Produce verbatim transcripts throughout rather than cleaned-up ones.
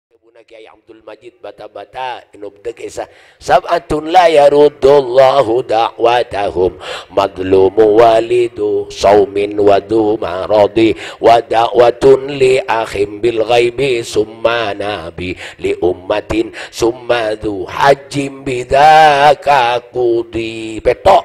Dhâbuna Kyai Abdul Majid Bata-Bata, ènobdhâ kèsa, "Sab'atun la yaruddullahu da'watahum, madlumu walidu saumin wa dhu maradi, wa da'watun li akhim bil ghaibi summa nabi, li ummatin summa dhu hajjim bidzaka qudi." Pètto'.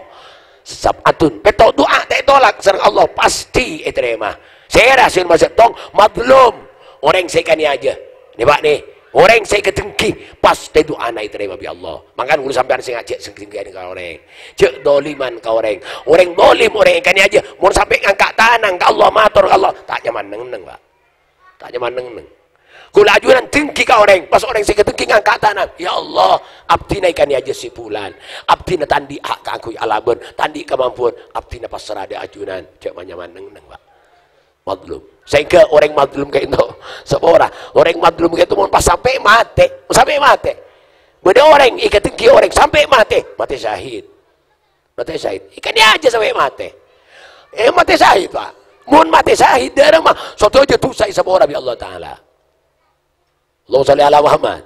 Sab'atun, pètto' du'a ta' ètolak sareng Allah, pastè ètarèma. Sèra sè nomer sèttong, madlum, orèng sè èkanèyajâ. Nè, Pak, nè, orèng sè èkadenggi, pastè du'ana ètarèma bi' Allah. Mangkana kaulâ sampèyan sè ngajhâk sè denggiyan ka orèng. Jhâ' doliman ka orèng. Orèng dolim, orèng èkanèyajâ, mon sampè' ngangka' tanang ka Allah, mator ka Allah, ta' nyaman neng-enneng, Pak. Ta' nyaman neng-enneng. Kaulâ ajunan denggi ka orèng, pas orèng sè èkadenggi ngangka' tanang. "Ya Allah, abdhina èkanèyajâ sè bulân. Abdhina ta' andi' hak kaangghuy alabân, ta' andi' kamampuan. Abdhina pasra dâ' ajunan." Jhâ' ma-, nyaman neng-enneng, Pak. Madlum. Sehingga orèng madlum ka'dinto, sapa ora? Orèng madlum ka'dinto mon pas sampè' matè, sampè' matè. Bâdâ orèng èkadenggi orèng sampè' matè, matè syahid. Matè syahid. Èkanèyajâ sampè' matè. Eh, matè syahid, Pak. Mon matè syahid, dârâmma, sadhâjâ dhusa èsapora bi' Allah Ta'ala. Allahumma shalli ala Muhammad.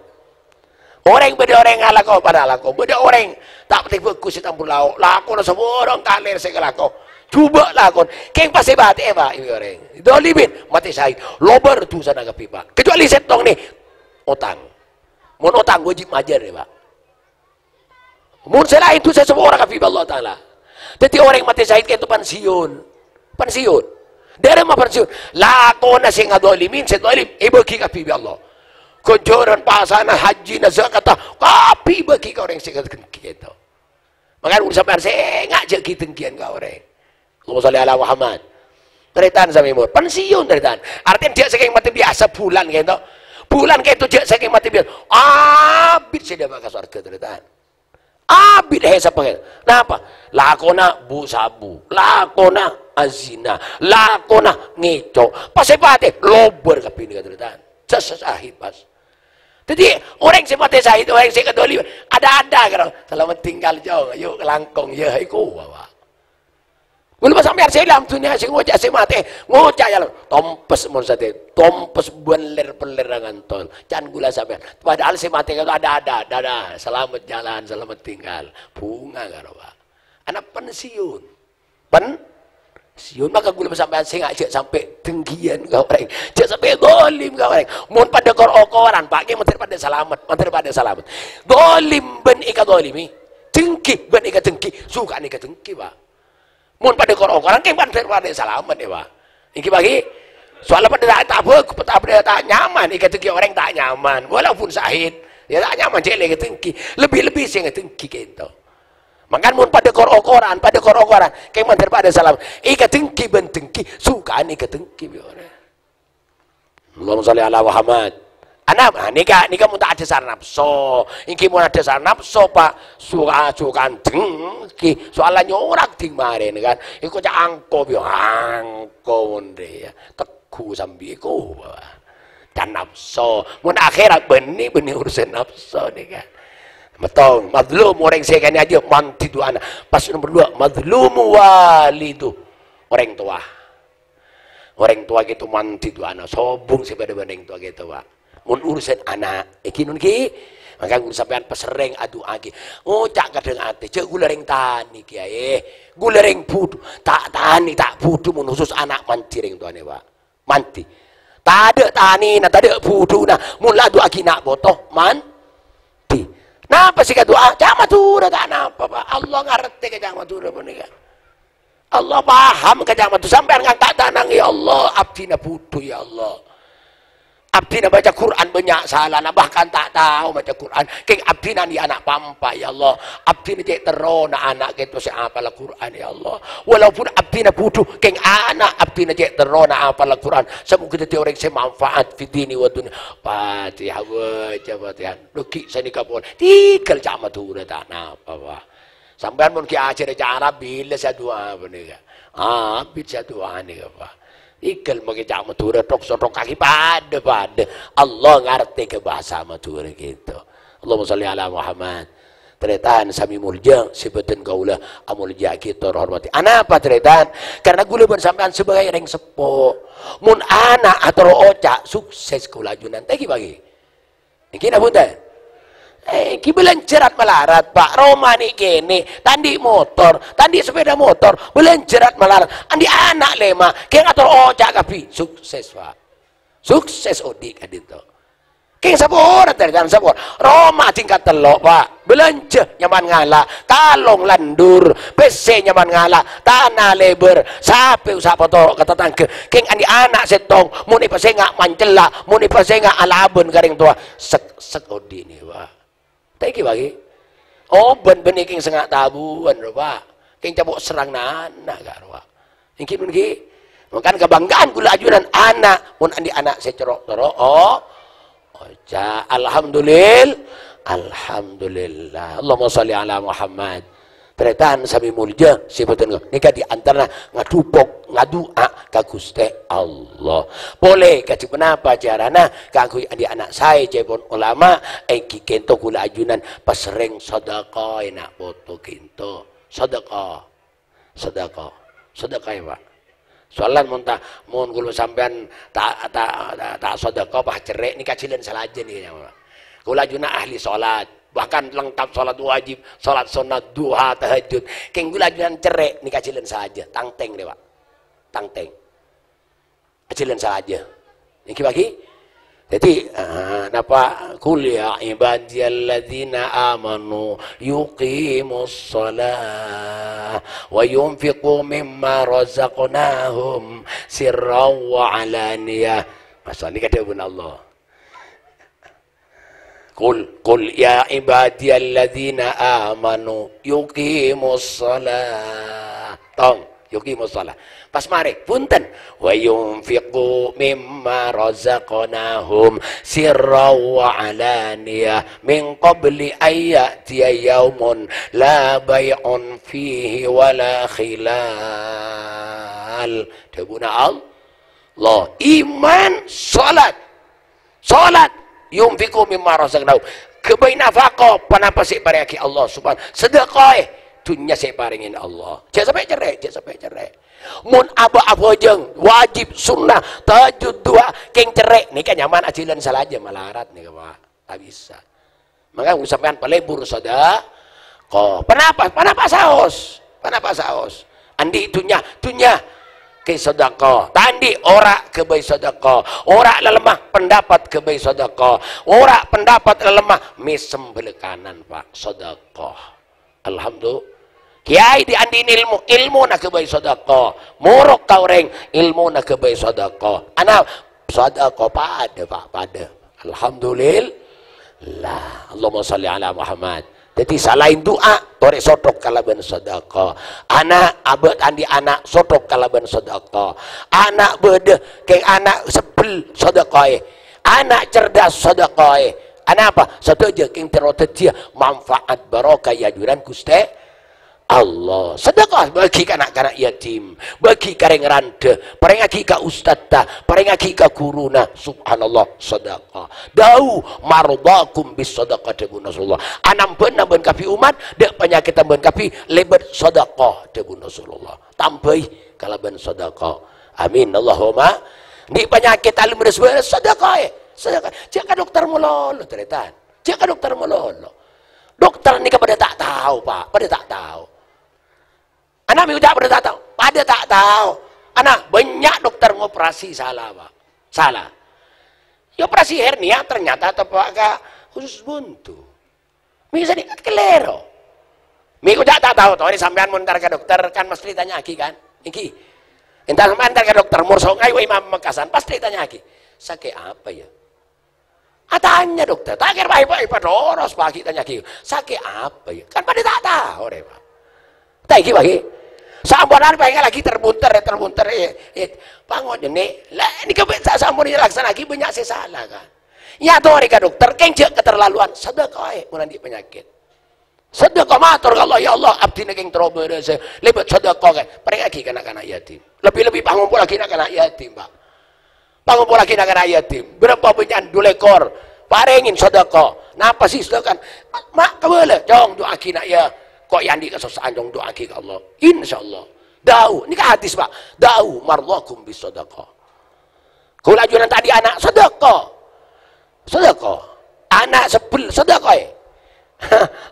Orèng, bâdâ orèng alako, padâ alako. Bâdâ orèng ta' patè bhâghus sè tambur lao'. Lakona saporana kalèr sè èkalako. Jhubâ' lakona. Kèng pas èpatè'è, Pak, èbi orèng. Dolimin, matè syahid. Lobâr dhusana kabbhi, Pak. Kecuali sèttong, nè. Otang. Mon otang wajib majâr, yâ, Pak. Mon sè laèn dhusa èsapora kabbhi bi' Allah Ta'ala. Dhâddhi orèng matè syahid ka'dinto pensiun. Pensiun. Dârâmma pensiun? Lakona sè ngadolimin, sè dolim, èbâgi kabbhi bi' Allah. Ghânjhârân pasana, hajjina, zakatta, kabbhi èbâgi ka orèng sè èkadenggi ka'dinto. Mangkana kaulâ sampèyan sènga' jhâ' ghi-denggiyân ka orèng. Allahumma shalli ala Muhammad. Tarètan sami mon. Pensiun, tarètan. Artèna jhâ' sakèng matè biyasa bulân ka'dinto. Bulân ka'dinto jhâ' sakèng matè biyasa. Abit sè dâpa' ka sowarghâ, tarètan. Abit hèsap pangèn. Napa? Lakona bu-sabu, lakona azina, lakona ngèco'. Pas èpatè, lobâr kabbhi nèka, tarètan. Sè syahid pas. Dhâddhi, orèng sè matè syahid, orèng sè kadolima, ada-ada karo, "Salamet tinggal, Cong, ayo kalangkong, yâ," èkowa, Pak. Kaulâ sampèyan sè è alam dhunnya sè ngoca' sè matè, ngoca', yâ, tompes mon satèya, tompes bân lèr-pellèr ngantol. Can kaulâ sampèyan. Padahal sè matè ka'dinto ada-ada, "Dadah, selamat jalan, selamat tinggal." Bhunga karo, Pak. Ana' pensiun. Pensiun, maka kaulâ sampèyan sènga' jhâ' sampè' denggiyân ka orèng. Jhâ' sampè' dolim ka orèng. Mon padâ kor-okoran, Pak, kèng mandhâr padâ salamet, mandhâr padâ salamet. Dolim bân èkadolimi. Denggi bân èkadenggi. Suka'an èkadenggi, Pak. Mon padâ kor-okoran, kèng mandhâr padâ salamet, yâ, Pak. Ènggi, Pak, ghi? Soalnya padâ ta', ta' bhâg-, ta', padâ ta' nyaman, èkadenggi orèng ta' nyaman. Walaupun syahid, yâ ta' nyaman, cè' la èkadenggi. Lebbi-lebbi sè ngadenggi ka'dinto. Mangkana mon padâ kor-okoran, padâ kor-okoran, kèng mandhâr padâ salamet. Èkadenggi bân denggi, suka'an èkadenggi bi' orèng. Allahumma shalli ala Muhammad. Ana', ah, nèka, nèka mon ta' adhâsar napso. Ènggi mon adhâsar napso, Pak, suka-, suka'an denggi. Soalnya nyorak ding marèna, kan. Èkoca' angko, bi' angko mon rèya. Tegghu sambi èkowa. Can napso. Mon akhèrat bânnè, bânnè urusan napso nèka. Mètto, madlum orèng sè èkanèyajâ mandhi du'ana. Pas nomer duwâ', madlumu walidu. Orèng towa. Orèng towa ka'dinto mandhi du'ana, sobung sè padâ bân orèng towa ka'dinto, Pak. Mon urusan ana', ènggi non ghi? Maka kaulâ sampèyan paserrèng adu'a ghi. Ngoca' kadhâng atè, "Jhâ' kaulâ rèng tanè, Kèyaè. Kaulâ rèng budhu." Ta' tanè, ta' budhu mon khusus ana' mandhi rèng towana, Pak. Mandhi. Tadâ' tanèna, tadâ' budhuna, mon la adu'a ghi na' poto, mandhi. Napa sè èkadu'a? Ca' Madhurâ ta' napa, Pak. Allah ngartè ka ca' Madhurâ panèka. Allah paham ka ca' Madhurâ. Sampèyan ngangka' tanang, "Ya Allah, abdhina budhu, ya Allah. Abdhina maca Qur'an bânnya' salana, bahkan ta' tao maca Qur'an. Kèng abdhina ni ana' pampa, ya Allah. Abdhina cè' terrona ana' kèto sè apal Qur'an, ya Allah. Walaupun abdhina budhu, kèng ana' abdhina cè' terrona apal Qur'an. Samoga dhâddhi orèng sè manfaat fi dini wa dunya." Fatihah, baca Fatihah. Lho, ghi' sanèka pon. Tèghâl ca' Madhurâ ta' napa, Pak. Sampèyan mon ghi' ajhârâ ca' Arab, bilâ sè adu'a panèka. Abit sè adu'a nèka, Pak. Tèghâl makè ca' Madhurâ, thok-sothok kaghi padâ-padâ. Allah ngartè ka bhâsa Madhurâ kèto. Allahumma shalli ala Muhammad. Tarètan sami molja, sè bâdhân kaulâ amolja'aghi tor hormatè. Anapa, tarètan? Karna kaulâ bân sampèyan sebagai rèng seppo. Mon ana' atoro' oca', sukses kaulâ ajunan. Tèngghi, Pak, ghi. Èngghi napa bhunten? Eh, èngghi bâlânjhâ rat-malarat, Pak. Roma nè' kènè', ta' andi' motor, ta' andi' sepeda motor, bâlânjhâ rat-malarat. Andi' ana' lèma', kèng ator oca' kabbhi. Sukses, Pak. Sukses odi' ka'dinto. Kèng sapora, tarètan sapora. Roma tingkat tello', Pak. Bâlânjhâ nyaman ngala', kalong landur, pèssè nyaman ngala', tana lèbâr, sapè usa' potoro' ka tatangghâ. Kèng andi' ana' sèttong, mon èpasènga' mancella', mon èpasènga' alabân ka rèng towa, sek-, sek odi' nè, Pak. Ta' èngghi, Pak, ghi? Oh, bân bânnè kèng sènga' tabuwân, ro, Pak. Kèng capo' serrang nana, ka, ro, Pak. Èngghi, mon ghi? Mangkana kabhângghâ'ân kaulâ ajunan ana', mon andi' ana' sè coro'-toro', oh, oca', "Alhamdulil-, Alhamdulillah." Allahumma shalli ala Muhammad. Tarètan samè molja, sè bhunten, nèka di antarana ngadhupok, ngadu'a ka Ghustè Allah. Polè, kajhi ponapa carana kaangghuy andi' ana' saè, ca'èpon ulama, èngghi ka'dinto kaulâ ajunan pasèrrèng sadhâkaè na' poto ka'dinto. Sadhâka. Sadhâka. Sadhâkaè, Pak. Soalan mon ta-, mon kaulâ sampèyan ta-, ta-, ta-, ta' sadhâka, pas cerrè', nèka ajhâlân salajâ nèka, Pak. Kaulâ ajunan ahli sholat, bahkan lengkap sholat wajib, sholat sunnah, duha, tahajud. Kèng kaulâ ajunan cerrè', nèka ajhâlân salajâ. Tangtèng, nè, Pak. Tangtèng. Ajhâlân salajâ. Èngghi, Pak, ghi? Dhâddhi, ah, napa? "Qul ya ibadiyalladzina amanu yuqimus shalah wa yunfiqu mimma razaqnahum sirran wa alaniyah." Masa nèka dhâbuna Allah. "Qul, qul ya ibadiyalladzina amanu yuqimus shalah." Tong, yuqimus shalah. Pas marè, bhunten. "Wa yunfiqu mimma razaqnahum sirran wa alaniyah min qabli an ya'tiya yaumun la bai'un fihi wa la khilal." Dhâbuna Allah. Lo, iman, sholat. Sholat, yunfiqu mimma razaqnahu. Ghâbây nafaqah, ponapa sè èparèngaghi Allah Subhanahu. Sadhâkaè, dhunnya sè èparèngè Allah. Jhâ' sampè' cerrè', jhâ' sampè' cerrè'. Mon abâ' abhâjâng, wajib, sunnah, tahajud, duha, kèng cerrè', nèka nyaman ajhâlân salajâ malarat nèka, Pak. Ta' bisa. Mangkana sampèyan palebur sadhâka. Ponapa? Ponapa saos? Ponapa saos? Andi' dhunnya, dhunnya kèng sadhâka. Ta' andi' ora ghâbây sadhâka. Ora lalemma pendapat ghâbây sadhâka. Ora pendapat lalemma mèsem bâlâkanan, Pak, sadhâka. Alhamdulillah. Kèyaè dhi' andi' èlmo, èlmona ghâbây sadhâka. Morok ka orèng, èlmona ghâbây sadhâka. Ana' sadhâka padâ, Pak, padâ. Alhamdulillah. Allahumma shalli ala Muhammad. Dhâddhi, salaèn du'a, torè sothok kalabân sadhâka. Ana' abâ' andi' ana', sothok kalabân sadhâka. Ana' bâdâ, kèng ana' sebbhel, sadhâkaè. Ana' cerdas, sadhâkaè. Anapa? Sadhâjâ kèng terro dhâddhiyâ manfaat barokah è ajunan Ghustè Allah. Sadhâka bâgi ka na'-kana' yatim, bâgi ka rèng randhâ, parèngaghi ka ustadda, parèngaghi ka ghuruna. Subhanallah, sadhâka. "Dau mardhakum bis sadaqah," dhâbuna Rasulullah. "Anambhâna bân kabbhi ommat, dâ' panyakèdda bân kabbhi lèbât sadhâka," dhâbuna Rasulullah. Tambhâi kalabân sadhâka. Amin. Allahumma. Andi' panyakèt alem res-, sadhâkaè. Sadhâka. Jhâ' ka dokter malolo, tarètan. Jhâ' ka dokter malolo. Dokter nèka padâ ta' tao, Pak. Padâ ta' tao. Ana' mè' oca' padâ ta' tao. Padâ ta' tao. Ana' bânnya' dokter ngoperasi sala, Pak. Sala. Èoperasi hernia, ternyata teppa' ka usus buntu. Mè' sanèka kalèro. Mè' oca' ta' tao, torè sampèyan mon entar ka dokter, kan mesti ètanya'aghi, kan? Èngghi. Entar sampèyan entar ka dokter, mor songay wa Imam Mekasan, pasti ètanya'aghi, "Sakè' apa, ya?" Atanya dokter, ta' kèra pa-, pa-, pa-, toros paghi' tanya'aghi, "Sakè' apa, ya?" Kan padâ ta' tao, rè, Pak. Ta' èngghi, Pak, ghi? Sampèyan paghi' lagi terbunter, terbunter, eh, eh, pangon jenne. Lah, nèka bân sa-, sampèyan èlaksana'aghi bânnya' sè sala, kan? Èyatorè ka dokter, kèng jhâ' keterlaluan, sadhâkaè mon andi' panyakèt. Sadhâka mator ka Allah, "Ya Allah, abdhina kèng terro bârâs, lèbât sadhâka kèng, parèngaghi ka na'-kana' yatim." Lebbi-lebbi pangompolaghi na'-kana' yatim, Pak. Pangompolaghi na'-kana' yatim. Bârâmpa bânnya'an? Du lèkor. Parèngè sadhâka. Napa sè sadhâkana? Ma' kabâlâ, Cong, du'aaghi na', ya. Ko' è andi' kasossa'an, Cong, du'aaghi ka Allah. Insyaallah. Dau, nèka hadis, Pak. "Dau mardhakum bis sadaqah." Kaulâ ajunan ta' andi' ana', sadhâka. Sadhâka. Ana' sebbel, sedekah.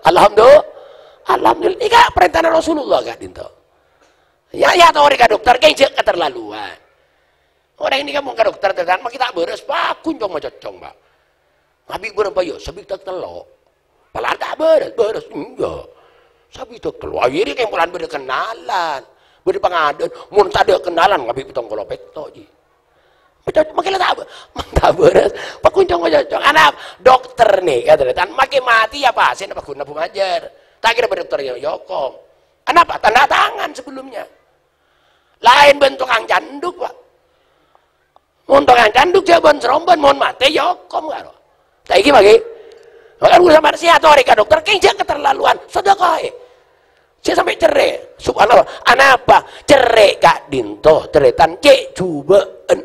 Alhamdulillah. Alhamdulillah. Nèka parèntana Rasulullah ka'dinto. Ya, ya, torè ka dokter, kèng jhâ' keterlaluan. Orèng nèka mon ka dokter, tarètan, makkè ta' bârâs, paghun cong-macocong, Pak. Ngabi' bârâmpa, yâ, sabidhâk tello'. Padahal ta' bârâs, bârâs, enjâ'. Sabidhâk tello'. Akhirnya kèng polana bâdâ kennalan. Bâdâ pangadâ'ân. Mon tadâ' kennalan, ngabi' pèttong polo pètto', ji. Maco-, makkè la ta' bâ-, ta' bârâs. Paghun cong-macocong. Ana' dokter nèka, tarètan, makkè matè, yâ, pasèn, paghunna Abu Majar. Ta' kèra bâdâ dokter, yâ, yâ, kong. Kenapa? Tanda tangan sebelumnya. Laèn bân tokang candhuk, Pak. Mon tokang candhuk jhâ' bân-sèromban, mon matè, yâ, okom karo. Saiki, Pak, ghi. Maka urusan manusia, torè ka dokter, kèng jhâ' keterlaluan. Sedekah, eh. Jhâ' sampè' cerrè'. Subhanallah. Anapa? Cerrè' ka'dinto, tarètan, cè' jhubâ'ân.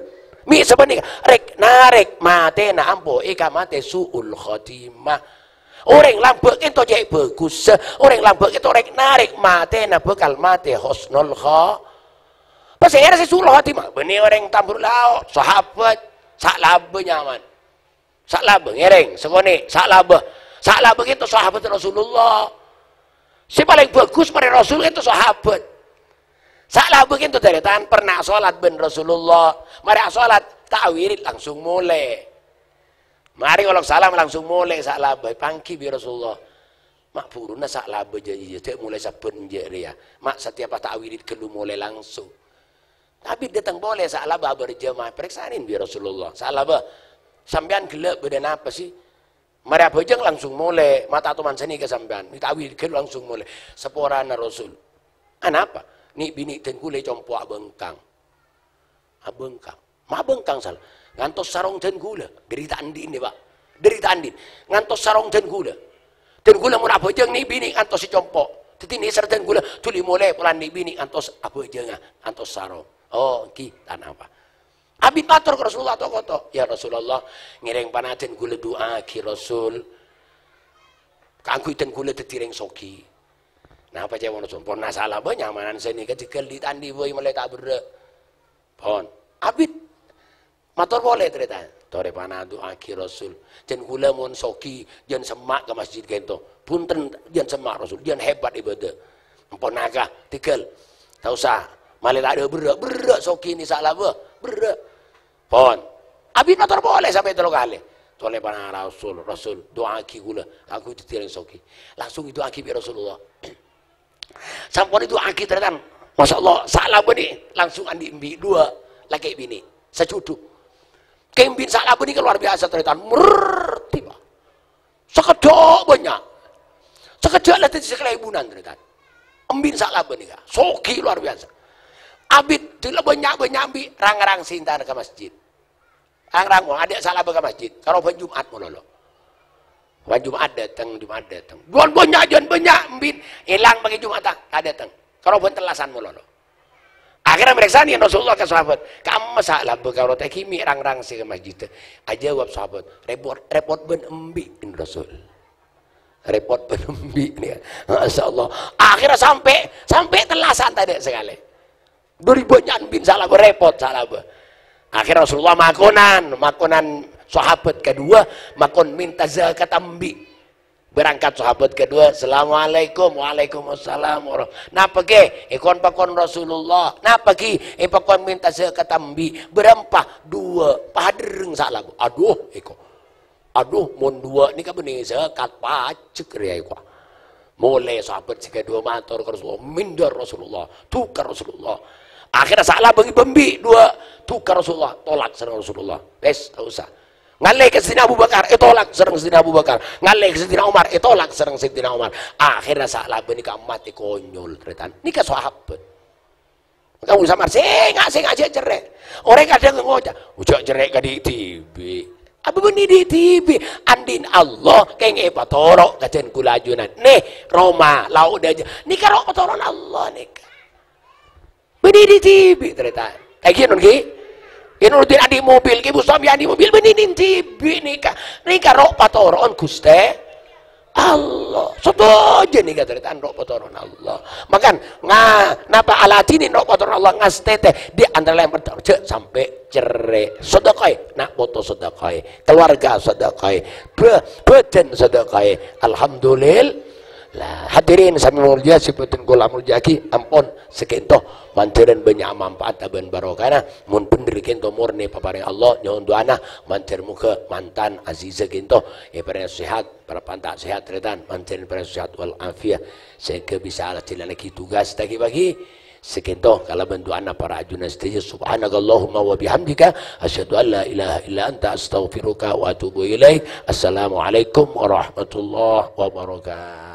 Mi' sapanèka, rèk-narèk matèna ampo, èka matè su'ul khotimah. Orèng lambâ' kènto cè' bhâghus, orèng lambâ' kènto rèk-narèk matèna bhâkal matè husnul kho-, Pasèra sè su'ul khotimah? Bânnè orèng Tambur Lao', sahabat, Sa'labah nyamana. Sa'labah, ngèrèng, sakonè', Sa'labah. Sa'labah kènto sahabat Rasulullah. Sè palèng bhâghus marè Rasul kènto sahabat. Sa'labah kènto tarètan pernah sholat bân Rasulullah. Marè asholat, ta' awirid, langsung molè. Marè ngolok salam langsung molè Sa'labah, èpangghi bi' Rasulullah. Ma' buruna Sa'labah jâ-, iyâ, jhâ' molè sabbhân enjâ' rèya. Ma' setiap pas ta' awirid ghâllu molè langsung. Tapi dâteng polè Sa'labah abârjâ ma-, èparèksanè bi' Rasulullah. "Sa'labah, sampèyan ghellâ' bâdâ napa sih? Marè abhâjâng langsung molè, ma' ta' toman sanèka sampèyan. Ta' awirid ghâllu langsung molè." Saporana Rasul. "Anapa?" "Nè'-binè' dân ghulâ è compo' abângkang." Abângkang. Ma' abângkang sala. Ngantos sarong dân ghulâ. Dhâri ta' andi'na, Pak. Dhâri ta' andi'na. Ngantos sarong dân ghulâ. Dân ghulâ mon abhâjâng nè'-binè' ngantos è compo'. Dhâddhi nèser dân ghulâ dhuli molè polana nè'-binè' ngantos abhâjângnga, ngantos sarong. Oh, èngghi, ta' napa. Abit mator ka Rasulullah to-koto. "Ya Rasulullah, ngèrèng pana dân ghulâ du'aaghi Rasul. Kaangghuy dân ghulâ dhâddhi rèng soghi." Napa ca'èpon Rasul? Pon masalah bânnya' manan sanèka jhâghâl dhi'-tandhi' bhâi molaè ta' berrâ'. Pon. Abit. Mator polè, tarètan. "Torè pana du'aaghi Rasul. Dân ghulâ mon soghi, jhân semma' ka masjid ka'ènto. Bhunten, jhân semma' Rasul. Jhân hebat ibadah." Ampon naka, tèghâl. Ta' osa. Molaè ta' adâ' berrâ'. Berrâ' soghi nè' Sa'labah. Berrâ'. Pon. Abit mator polè sampè' tello kalè. "Torè pana Rasul. Rasul, du'aaghi ghulâ. Kaangghuy dhâddhi rèng soghi." Langsung èdu'aaghi bi' Rasulullah. Sampon èdu'aaghi, tarètan. Masya Allah, Sa'labah nè langsung andi' embi' duwâ', lakè' binè', sajuduk. Kèng embi' Sa'labah nèka luar biasa, tarètan. Merrti, Pak. Sakedhâ' bânnya'. Sakedhâ' la dhâddhi sakalèbunan, tarètan. Embi' Sa'labah nèka. Soghi luar biasa. Abit, dhuli bânnya'-bânnya' embi', rang-rang sè èntar ka masjid. Rang-rang, mon adâ' Sa'labah ka masjid, karo bân Jum'at malolo. Bân Jum'at dâteng, Jum'at dâteng. Jhân bânnya', jhân bânnya', embi' èlang paghi Jum'atta, ta' dâteng. Karo bân tellasan malolo. Akhèrra marèksanè Rasulullah ka sahabat, "Ka'emma Sa'labah karo ta' ghi' mè' rang-rang sè ka masjid?" Ajâwâb sahabat, "Rèpot, rèpot bân embi', Rasul. Rèpot bân embi'," nèka. Masya Allah. Akhèrra sampè', sampè' tellasan tadâ' sakalè. Dhâri bânnya'an embi' Sa'labah, rèpot Sa'labah. Akhèrra Rasulullah makonan, makonan sahabat kaduwâ, makon mènta zakat embi'. Berangkat sahabat kaduwâ, "Assalamualaikum." "Waalaikumsalam warahmatullahi." "Napa, Kè?" "Èkon pakon Rasulullah." "Napa, ghi?" "Èpakon mènta zakat embi'." "Bârâmpa?" "Duwâ'." Padârreng Sa'labah. "Adhu, èko." "Adhu, mon duwâ' nèka bânnè zakat pajek rèya, èko." Molè sahabat sè kaduwâ mator ka Rasulullah, mindar Rasulullah, dhukar Rasulullah. Akhèrra Sa'labah ngibâ embi' duwâ', dhukar Rasulullah, tolak sareng Rasulullah. Wes, ta' osa. Ngallè ka Sayyidina Abu Bakar, ètolak sareng Sayyidina Abu Bakar. Ngallè ka Sayyidina Umar, ètolak sareng Sayyidina Umar. Akhèrra Sa'labah nèka matè konyol, tarètan. Nèka sahabat. Kamu samar, "Sènga', sènga', jhâ' cerrè'." Orèng kadhâng ngoca', "Jhâ' cerrè' ka dhi' dhibi'." Apa bânnè dhi' dhibi'? Andi'na Allah kèng èpatoro' ka dân ghulâ ajunan. Nè, roma, lao' dâjâ. Nèka ro' patoro'an Allah nèka. Bânnè dhi' dhibi', tarètan. Èngghi, non, ghi? Ghi Nuruddin andi' mobil, ghi Mustafa andi' mobil, bânnè dhi' dhibi' nèka. Nèka ro' patoro'an Ghustè. Allah. Sadhâjâ nèka tarètan ro' potoron Allah. Makan, nga-, napa aladhinè ro' potoron Allah ngastètè di antara laèn pertama jhâ' sampè' cerrè'. Sedekaè, na' poto sedekaè, keluarga sedekaè, ba-, bhâdhân sedekaè. Alhamdulillah. Hadirin sami molja, sè bhâdhân kaulâ molja'aghi, ampon sakènto. Mandhârân bânnya' manfaat bân barokahna. Mon bhendher kènto mornè paparèng Allah, nyo'on du'ana, mandhâr moghâ mantan Aziza kènto èparèngè sehat, para panta' sehat tarètan, mandhârân parèngè sehat wal afiat, sehingga bisa ajhâlannaghi tugas tagi-pagi. Sakènto kalabân du'ana para ajunan sadhâjâ. Subhanakallahumma wa bihamdika, asyhadu an la ilaha illa anta, astaghfiruka wa atubu ilaik. Assalamualaikum warahmatullahi wabarakatuh.